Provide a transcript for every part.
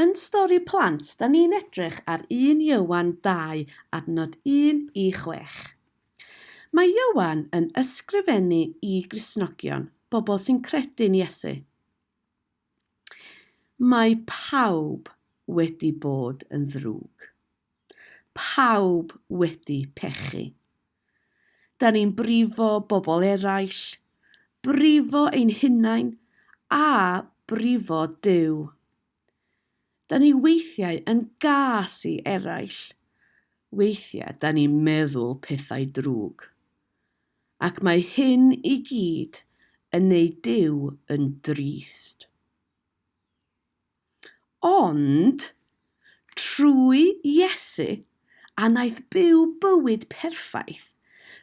Yn stori plant, da ni'n edrych ar 1 Ioan 2, adnod 1 i 6. Mae Ioan yn ysgrifennu i Gristnogion, bobl sy'n credu'n Iesu. Mae pawb wedi bod yn ddrwg. Pawb wedi pechu. Da ni'n brifo bobl eraill, brifo ein hunain a brifo Duw. Da ni weithiau yn gas i eraill. Weithiau da ni'n meddwl pethau drwg. Ac mae hyn i gyd yn neud Duw yn drist. Ond, trwy Iesu, a wnaeth byw bywyd perffaith,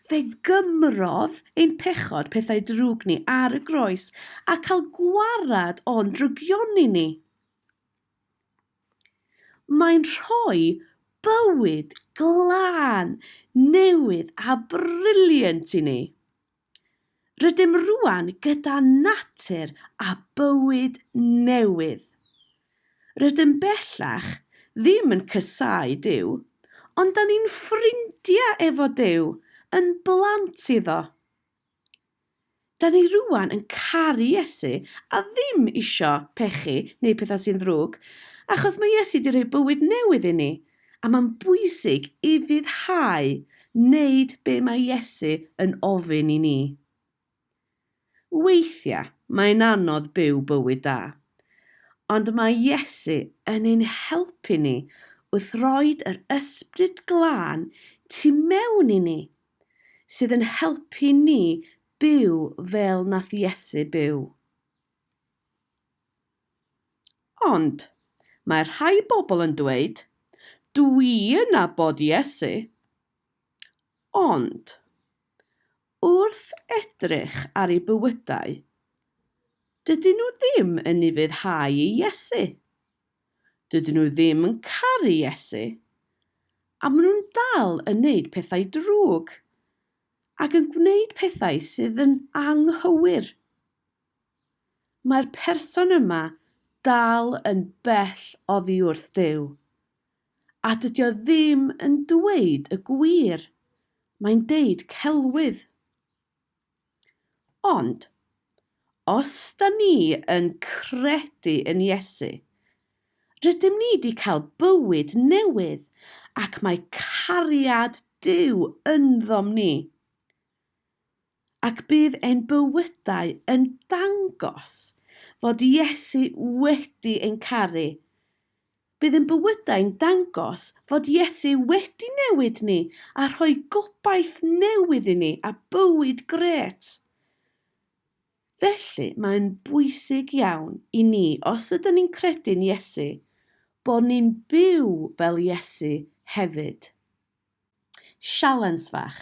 fe gymrodd ein pechod, pethau drwg ni, ar y groes, a cael gwarad o'n drygioni ni. Mae'n rhoi bywyd glân, newydd a brilliant i ni. Rydym rŵan gyda natur a bywyd newydd. Rydym bellach ddim yn casáu Duw, ond 'da ni'n ffrindiau efo Duw, yn blant iddo. 'Da ni rŵan yn caru Iesu a ddim isio pechu neu pethau sy'n ddrwg, achos mae Iesu 'di rhoi bywyd newydd i ni. A mae'n bwysig ufuddhau, wneud be mae Iesu yn ofyn i ni. Weithiau, mae'n anodd byw bywyd da. Ond mae Iesu yn ein helpu ni wrth roid yr Ysbryd Glân tu mewn i ni, sydd yn helpu ni byw fel nath Iesu byw. Ond, mae rhai bobl yn dweud, Dw i yn nabod Iesu. Ond, wrth edrych ar eu bywydau, dydyn nhw ddim yn ufuddhau i Iesu. Dydyn nhw ddim yn caru Iesu. A maen nhw'n dal yn wneud pethau drwg ac yn gwneud pethau sydd yn anghywir. Mae'r person yma dal yn bell oddi wrth Duw. A dydy o ddim yn dweud y gwir. Mae'n deud celwydd. Ond, os da ni yn credu yn Iesu, rydym ni 'di cael bywyd newydd ac mae cariad Duw ynddom ni. Ac bydd ein bywydau yn dangos fod Iesu wedi ein caru. Bydd ein bywydau'n dangos fod Iesu wedi newid ni a rhoi gobaith newydd i ni a bywyd grêt. Felly, mae'n bwysig iawn i ni, os ydyn ni'n credu'n Iesu, bod ni'n byw fel Iesu hefyd. Sialens fach.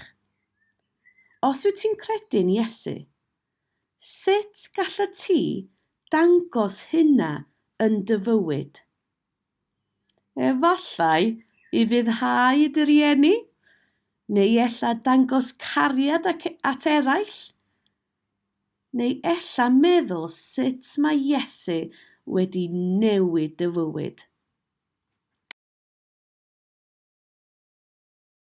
Os wyt ti'n credu'n Iesu, sut gallet ti dangos hynna yn dy fywyd? Efallai i fuddhau dy rieni? Neu ella dangos cariad at eraill? Neu ella meddwl sut mae Iesu wedi newid dy fywyd?